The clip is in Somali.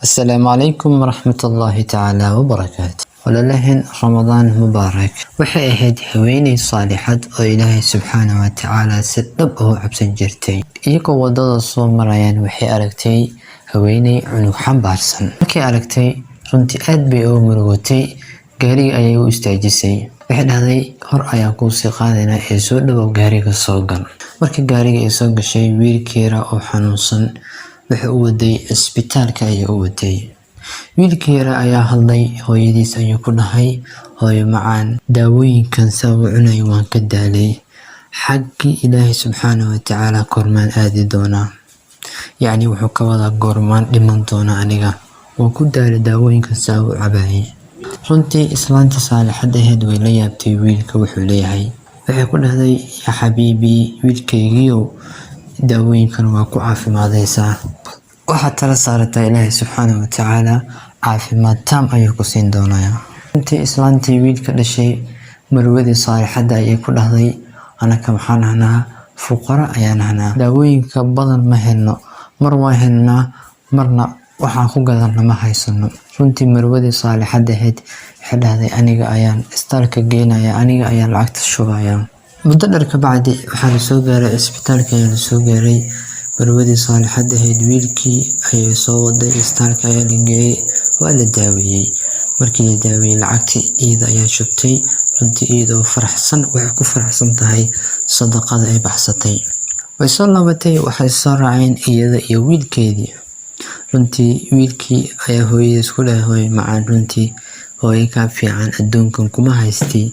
Asalaamu calaykum waraxmatullaahi tacaala wabarakaatu. Walalahin, Ramadaan mubaarak. Waxay ahayd haweeney saalixad oo Ilaahay subxaana wa tacaala si dhab ah u cabsan jirtay. Iyagoo wadada soo marayaan, waxay aragtay haweeney cunug xambaarsan. Markay aragtay, runtii aad bay ugu murugotay. Gaariga ayay u istaajisay. Waxay dhahday, "Hor ayaan kuu sii qaadaynaa ee soo dhawow, gaariga soo gal." Markii gaariga ay soo gashay, wiilkeeda oo xanuunsan wuxuu u waday cisbitaalka ayay u waday. Wiilkii yara ayaa hadlay. Hooyadiis ayuu ku dhahay, "Hooyo macaan, daawooyinkan saa u cunayo waan ka daalay. Xaggii Ilaahay subxaana wa tacaala goormaan aadi doonaa?" Yacni wuxuu ka wadaa, "Goormaan dhiman doonaa aniga? Waan ku daalay daawooyinkan saa u cabaayay." Runtii islaanta saalixad ahayd way la yaabtay wiilka wuxuu leeyahay. Waxay ku dhahday, "Yaa xabiibi, wiilkaygiiow, daawooyinkan waa ku caafimaadaysaa. Waxaad tala saarataa Ilaahay subxaana wa tacaala, caafimaad taam ayuu ku siin doonayaa." Runtii islaantii wiilka dhashay, marwadii saalixadda, ayay ku dhahday, "Anaka maxaan ahnaa? Fuqaro ayaan ahnaa. Daawooyinka badan ma helno. Mar waan helnaa, marna waxaan ku gadanna ma haysano." Runtii marwadii saalixadda ahayd waxay dhahday, "Aniga ayaan isbitaalka geynaya, aniga ayaan lacagta shubaya." Muddo dheer ka bacdi waxaa la soo gaaray cisbitaalka ayaa la soo gaaray. Marwadii saalixadda ahayd wiilkii ayay soo waday, isbitaalka ayaa la geeyey, waa la daaweeyey. Markii la daaweeyey, lacagtii iyada ayaa shubtay. Runtii iyadoo faraxsan, waxay ku faraxsan tahay sadaqada ay baxsatay. Way soo laabatay, waxay soo raaceen iyada iyo wiilkeedii. Runtii wiilkii ayaa hooyadiis ku dhahay, "Hooyo macaan, runtii hooyo kaa fiican adduunkan kuma haystay."